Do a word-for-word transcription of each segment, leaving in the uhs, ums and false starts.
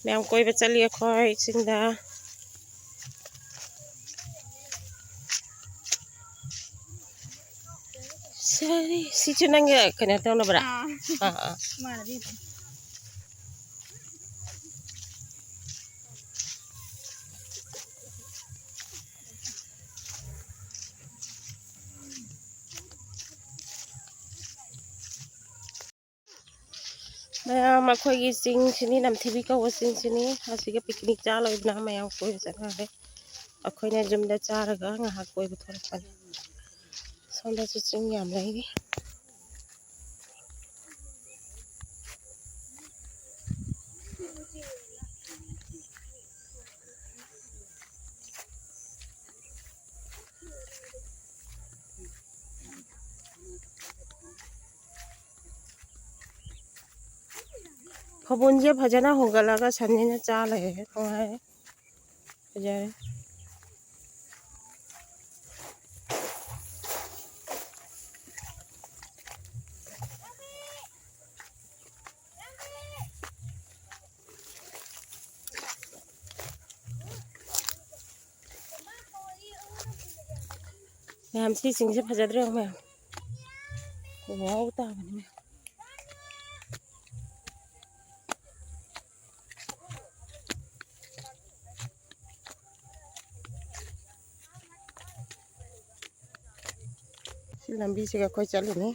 ꯃꯌꯥꯝ ꯀꯣꯏꯕ ꯆꯠꯂꯤ ꯑꯩꯈꯣꯏ ꯆꯤꯡꯗ꯫ ꯁꯥꯔꯤ, ꯁꯤꯁꯨ ꯅꯪꯒꯤ ꯀꯩꯅꯣ ꯇꯧꯅꯕ꯭ꯔꯥ? ꯑꯥ꯫ ꯑꯥ, ꯑꯥ꯫ ꯏꯃꯥꯟꯅꯕꯤ꯫ ꯃꯌꯥꯝ, ꯑꯩꯈꯣꯏꯒꯤ ꯆꯤꯡꯁꯤꯅꯤ, ꯅꯝꯊꯤꯕꯤ ꯀꯧꯕ ꯆꯤꯡꯁꯤꯅꯤ꯫ ꯑꯁꯤꯒ picnic ꯆꯥ ꯂꯣꯏꯗꯅ ꯃꯌꯥꯝ ꯀꯣꯏꯕ ꯆꯠꯅꯔꯦ꯫ ꯑꯩꯈꯣꯏꯅ ꯌꯨꯝꯗ ꯆꯥꯔꯒ ꯉꯥꯏꯍꯥꯛ ꯀꯣꯏꯕ ꯊꯣꯛꯂꯛꯄꯅꯤ꯫ ꯁꯣꯝꯗꯁꯨ ꯆꯤꯡ ꯌꯥꯝ ꯂꯩꯔꯤ꯫ ꯐꯕꯨꯟꯁꯦ ꯐꯖꯅ ꯍꯣꯡꯒꯠꯂꯒ ꯁꯟꯅꯤꯅ ꯆꯥ ꯂꯩꯔꯦ꯫ ꯅꯨꯡꯉꯥꯏꯔꯦ꯫ ꯐꯖꯔꯦ꯫ ꯃꯌꯥꯝ, ꯁꯤ ꯆꯤꯡꯁꯦ ꯐꯖꯗ꯭ꯔꯣ ꯃꯌꯥꯝ? ꯋꯥꯎ ꯇꯥꯕꯅꯤ ꯃꯌꯥꯝ꯫ ꯁꯤ ꯂꯝꯕꯤꯁꯤꯒ ꯑꯩꯈꯣꯏ ꯆꯠꯂꯤꯅꯤ꯫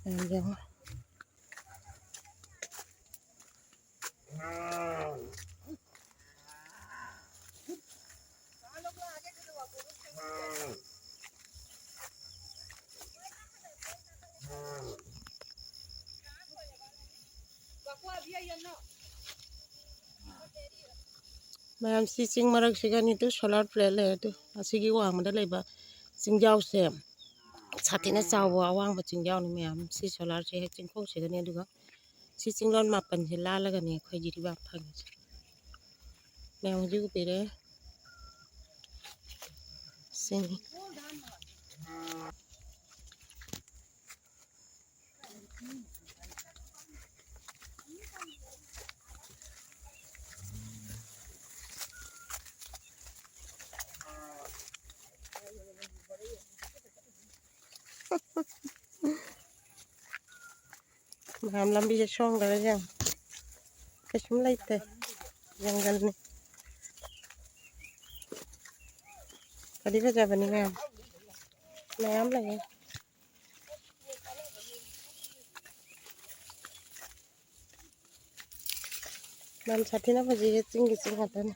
ꯌꯦꯡꯉꯣ꯫ ꯃꯌꯥꯝ, ꯁꯤ ꯆꯤꯡ ꯃꯔꯛꯁꯤꯒꯅꯤ ꯇꯨ solar plate ꯂꯩ ꯑꯗꯨ꯫ ꯑꯁꯤꯒꯤ ꯋꯥꯡꯃꯗ ꯂꯩꯕ ꯆꯤꯡꯖꯥꯎꯁꯦ ꯁꯥꯊꯤꯅ ꯆꯥꯎꯕ ꯑꯋꯥꯡꯕ ꯆꯤꯡꯖꯥꯎꯅꯤ ꯃꯌꯥꯝ꯫ ꯁꯤ solarꯁꯦ ꯍꯦꯛ ꯆꯤꯡꯈꯣꯡꯁꯤꯗꯅꯤ꯫ ꯑꯗꯨꯒ ꯁꯤ ꯆꯤꯡꯂꯣꯟ ꯃꯥꯄꯟꯁꯦ ꯂꯥꯜꯂꯒꯅꯤ ꯑꯩꯈꯣꯏ ꯖꯤꯔꯤꯕꯥꯝ ꯐꯪꯉꯤꯁꯦ꯫ ꯃꯌꯥꯝ ꯍꯧꯖꯤꯛ ꯎꯕꯤꯔꯦ꯫ ꯁꯤꯅꯤ꯫ ꯃꯌꯥꯝ ꯂꯝꯕꯤꯁꯦ ꯁꯣꯡꯗ꯭ꯔꯒ ꯌꯦꯡꯉꯣ꯫ ꯀꯩꯁꯨꯝ ꯂꯩꯇꯦ꯫ ꯖꯪꯒꯜꯅꯤ꯫ ꯐꯗꯤ ꯐꯖꯕꯅꯤ ꯃꯌꯥꯝ꯫ ꯃꯌꯥꯝ ꯂꯩꯌꯦ꯫ ꯌꯥꯝ ꯁꯥꯊꯤꯅ ꯐꯖꯩꯌꯦ, ꯆꯤꯡꯒꯤ ꯆꯤꯡ ꯉꯥꯛꯇꯅꯤ꯫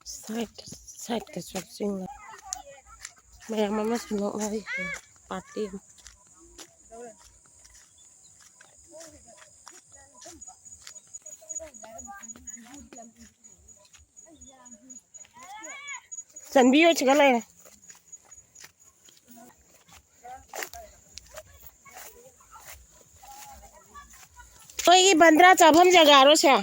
Side, side ꯇꯁꯨ ꯆꯤꯡ ꯂꯩ꯫ ꯃꯌꯥꯝ ꯑꯃꯁꯨ ꯅꯣꯛꯅꯔꯤ꯫ Party ꯑꯃ꯫ ꯆꯟꯕꯤ ꯍꯣꯏ ꯁꯤꯒ ꯂꯩꯔꯦ꯫ ꯑꯩꯈꯣꯏꯒꯤ ꯕꯟꯗ꯭ꯔꯥ ꯆꯥꯐꯝ ꯖꯒꯥꯔꯣ ꯁꯦ?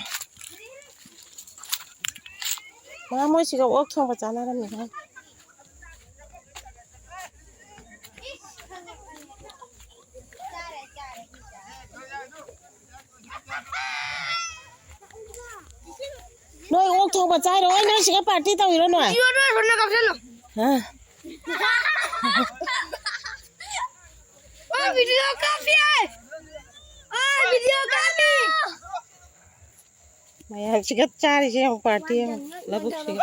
ꯃꯥ ꯃꯣꯏ ꯁꯤꯒ ꯑꯣꯛ ꯊꯣꯡꯕ ꯆꯥꯅꯔꯝꯃꯤ ꯍꯥꯏ꯫ ꯅꯣꯏ ꯑꯣꯛ ꯊꯣꯡꯕ ꯆꯥꯏꯔꯣ? ꯑꯣꯏ, ꯅꯣꯏ ꯁꯤꯒ party ꯇꯧꯔꯤꯔꯣ ꯅꯣꯏ? ꯏꯌꯣ, ꯅꯣꯏ ꯁꯣꯝꯗ ꯀꯥꯞꯁꯤꯜꯂꯣ꯫ ꯍꯥ? ꯑꯣ, video ꯀꯥꯞꯄꯤ꯫ ꯑꯣ, video ꯀꯥꯞꯄꯤ꯫ ꯃꯌꯥꯝꯁꯤꯒ ꯆꯥꯔꯤꯁꯦ ꯌꯦꯡꯉꯨ, party ꯑꯃ ꯂꯧꯕꯨꯛꯁꯤꯒ꯫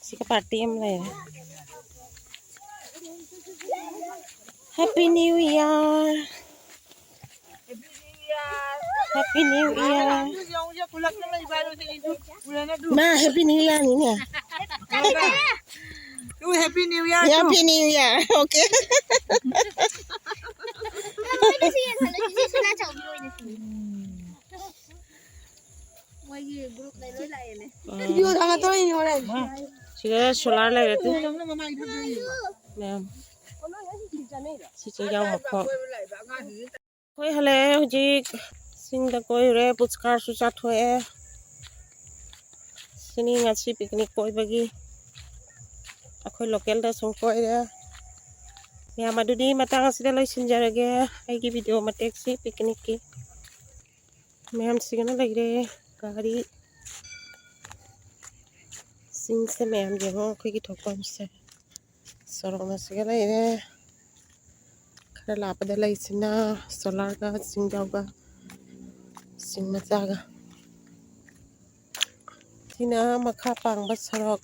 ꯁꯤꯒ party ꯑꯃ ꯂꯩꯔꯦ꯫ Happy New Year. Happy New Year. ꯃꯥ Happy New Year ꯅꯤꯅꯦ꯫ Two Happy New Year two. Happy New Year. Okay. ꯃꯣꯏꯒꯤ group ꯂꯩ ꯂꯣꯏ ꯂꯥꯛꯑꯦꯅꯦ꯫ ꯎꯝ꯫ Video ꯊꯥꯒꯠꯇꯣꯔꯤꯅꯤ ꯍꯣꯔꯦꯟ꯫ ꯁꯤꯗ solar ꯂꯩꯔꯦ ꯇꯨ꯫ ꯃꯌꯥꯝ꯫ ꯁꯤ ꯆꯦ ꯌꯥꯎ ꯃꯈꯣꯡ꯫ ꯑꯩꯈꯣꯏ ꯍꯜꯂꯛꯑꯦ ꯍꯧꯖꯤꯛ꯫ ꯆꯤꯡꯗ ꯀꯣꯏꯔꯨꯔꯦ, ꯄꯨꯆꯀꯥꯔꯁꯨ ꯆꯥꯊꯣꯛꯑꯦ꯫ ꯁꯤꯅꯤ ꯉꯁꯤ ꯄꯤꯛꯅꯤꯛ ꯀꯣꯏꯕꯒꯤ ꯑꯩꯈꯣꯏ ꯂꯣꯀꯦꯜꯗ ꯁꯨꯝ ꯀꯣꯏꯔꯦ꯫ ꯃꯌꯥꯝ, ꯑꯗꯨꯗꯤ ꯃꯇꯥꯡ ꯑꯁꯤꯗ ꯂꯣꯏꯁꯤꯟꯖꯔꯒꯦ ꯑꯩꯒꯤ ꯚꯤꯗꯤꯑꯣ ꯃꯇꯦꯛꯁꯤ ꯄꯤꯛꯅꯤꯛꯀꯤ꯫ ꯃꯌꯥꯝꯁꯤꯒꯅ ꯂꯩꯔꯦ ꯒꯥꯔꯤ꯫ ꯆꯤꯡꯁꯦ ꯃꯌꯥꯝ ꯌꯦꯡꯉꯣ, ꯑꯩꯈꯣꯏꯒꯤ ꯊꯣꯛꯐꯝꯁꯦ꯫ ꯁꯣꯔꯣꯛ ꯑꯁꯤꯒ ꯂꯩꯔꯦ꯫ ꯈꯔ ꯂꯥꯞꯄꯗ ꯂꯩꯁꯤꯅ ꯁꯣꯂꯥꯔꯒ, ꯆꯤꯡꯖꯥꯎꯒ, ꯆꯤꯡ ꯃꯆꯥꯒ꯫ ꯁꯤꯅ ꯃꯈꯥ ꯄꯥꯡꯕ ꯁꯣꯔꯣꯛ꯫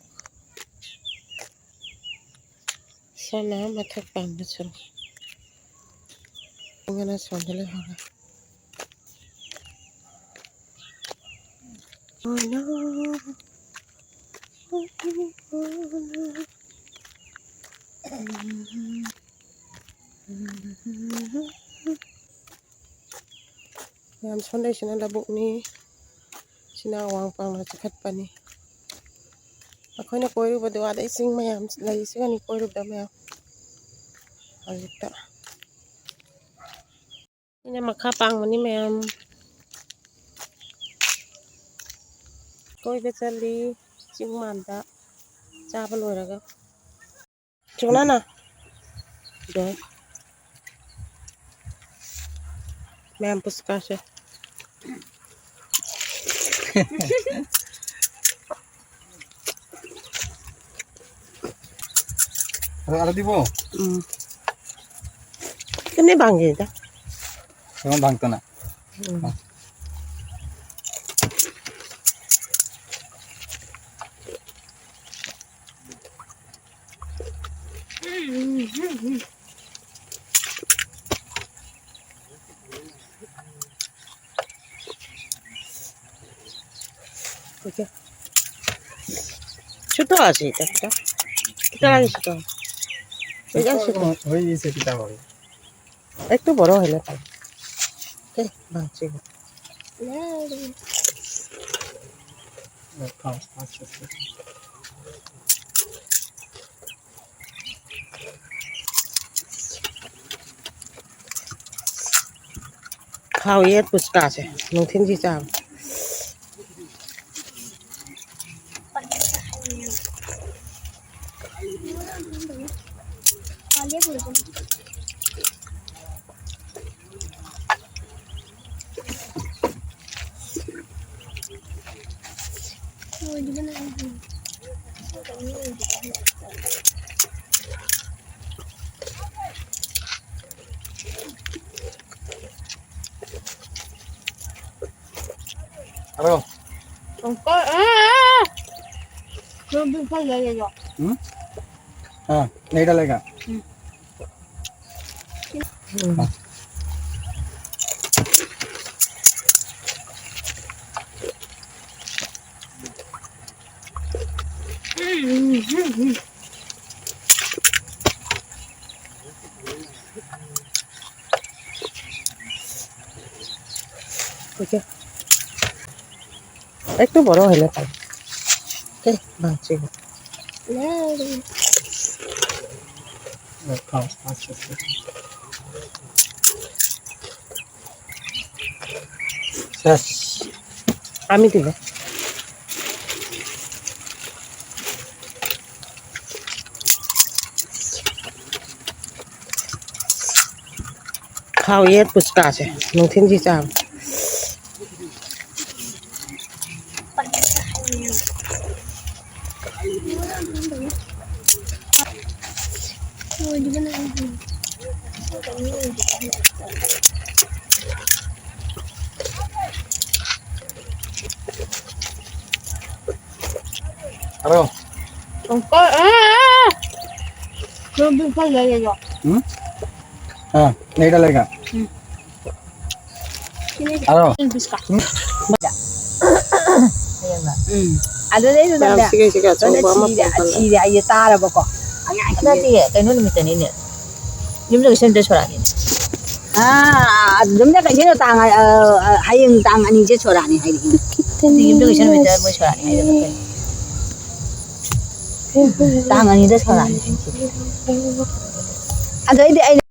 ꯁꯣꯝꯅ ꯃꯊꯛ ꯄꯥꯡꯕ ꯁꯣꯔꯣꯛ꯫ ꯁꯣꯝꯗ ꯂꯩꯍꯧꯔꯦ꯫ ꯃꯌꯥꯝ, ꯁꯣꯝꯗꯩꯁꯤꯅ ꯂꯧꯕꯨꯛꯅꯤ꯫ ꯁꯤꯅ ꯑꯋꯥꯡ ꯄꯥꯡꯅ ꯆꯤꯡꯈꯠꯄꯅꯤ꯫ ꯑꯩꯈꯣꯏꯅ ꯀꯣꯏꯔꯨꯕꯗꯣ ꯑꯥꯗ ꯏꯁꯤꯡ ꯃꯌꯥꯝ ꯂꯩꯁꯤꯒꯅꯤ ꯀꯣꯏꯔꯨꯕꯗꯣ ꯃꯌꯥꯝ꯫ ꯍꯧꯖꯤꯛꯇ ꯁꯤꯅ ꯃꯈꯥ ꯄꯥꯡꯕꯅꯤ ꯃꯌꯥꯝ꯫ ꯀꯣꯏꯕ ꯆꯠꯂꯤ ꯆꯤꯡ ꯃꯥꯟꯗ, ꯆꯥꯕ ꯂꯣꯏꯔꯒ꯫ ꯆꯨꯅꯥꯅ꯫ ꯗꯣ꯫ ꯃꯌꯥꯝ ꯄꯨꯁꯀꯥꯁꯦ꯫ ꯑꯗꯣ ꯑꯥꯗꯗꯤꯕꯣ? ꯎꯝ꯫ ꯀꯅꯦ ꯕꯥꯡꯒꯦꯗ꯫ ꯀꯩꯅꯣ ꯕꯥꯡꯇꯅ? ꯎꯝ꯫ Ok. ছোট আছে এটা, এটা। এটা লাগে ছোট। এটা ছোট। হয়ে গেছে, কিতা হবে? একটু বড় হলে তো। এ, বাঁচি গো। ꯍꯥꯎ ꯌꯦ ꯄꯨꯁꯀꯥꯁꯦ ꯅꯨꯡꯊꯤꯟꯒꯤ ꯆꯥꯕ꯫ हेलो। अंकल, आ, आ। तुम भी खा ले, ले लो। हम्म? हाँ, नहीं डालेगा। हम्म। একটু বড় হইলে খাই। এ, ভাঙছি গো। খাও, আচ্ছা, আচ্ছা। শেষ। আমি দিব। ꯍꯥꯎ ꯌꯦ ꯄꯨꯁꯀꯥꯁꯦ ꯅꯨꯡꯊꯤꯟꯒꯤ ꯆꯥꯕ꯫ हेलो। अंकल, आ, आ। तुम भी खा ले, ले लो। हम्म? हाँ, नहीं डालेगा। हम्म। ꯍꯜꯂꯣ꯫ ꯎꯝ꯫ ꯑꯗꯨꯗꯩꯗꯨꯗꯅꯦ, ꯌꯥꯝ ꯁꯤꯒꯩ ꯁꯤꯒꯩ ꯑꯆꯧꯕ ꯑꯃ ꯂꯣꯏꯅ ꯊꯤꯔꯦ, ꯄꯣꯝꯈꯠꯂꯦ꯫ ꯊꯤꯔꯦ ꯍꯥꯏꯁꯦ ꯇꯥꯔꯕꯀꯣ? ꯑꯉꯥꯡ ꯅꯠꯇꯤꯌꯦ, ꯀꯩꯅꯣ ꯅꯨꯃꯤꯠꯇꯅꯤꯅꯦ꯫ ꯌꯨꯝꯖꯀꯩꯁ ꯅꯨꯃꯤꯠꯇ ꯁꯣꯔꯥꯠꯅꯤꯅꯦ꯫ ꯑꯥ, ꯌꯨꯝꯖꯀꯩꯁ ꯇꯥꯡ, ꯑ, ꯑ, ꯍꯌꯦꯡ ꯇꯥꯡ ꯑꯅꯤꯁꯦ ꯁꯣꯔꯥꯠꯅꯤ ꯍꯥꯏꯔꯛꯏꯅꯦ꯫ ꯑꯗꯨ ꯌꯨꯝꯖꯀꯩꯁ ꯅꯨꯃꯤꯠꯇ ꯃꯣꯏ ꯁꯣꯔꯥꯠꯅꯤ ꯍꯥꯏꯗꯅ ꯀꯩꯅꯣ? ꯇꯥꯡ ꯑꯅꯤꯗ ꯁꯣꯔꯥꯠꯅꯤ ꯍꯥꯏꯁꯤꯗꯤ꯫ ꯑꯗꯩꯗꯤ ꯑꯩꯅ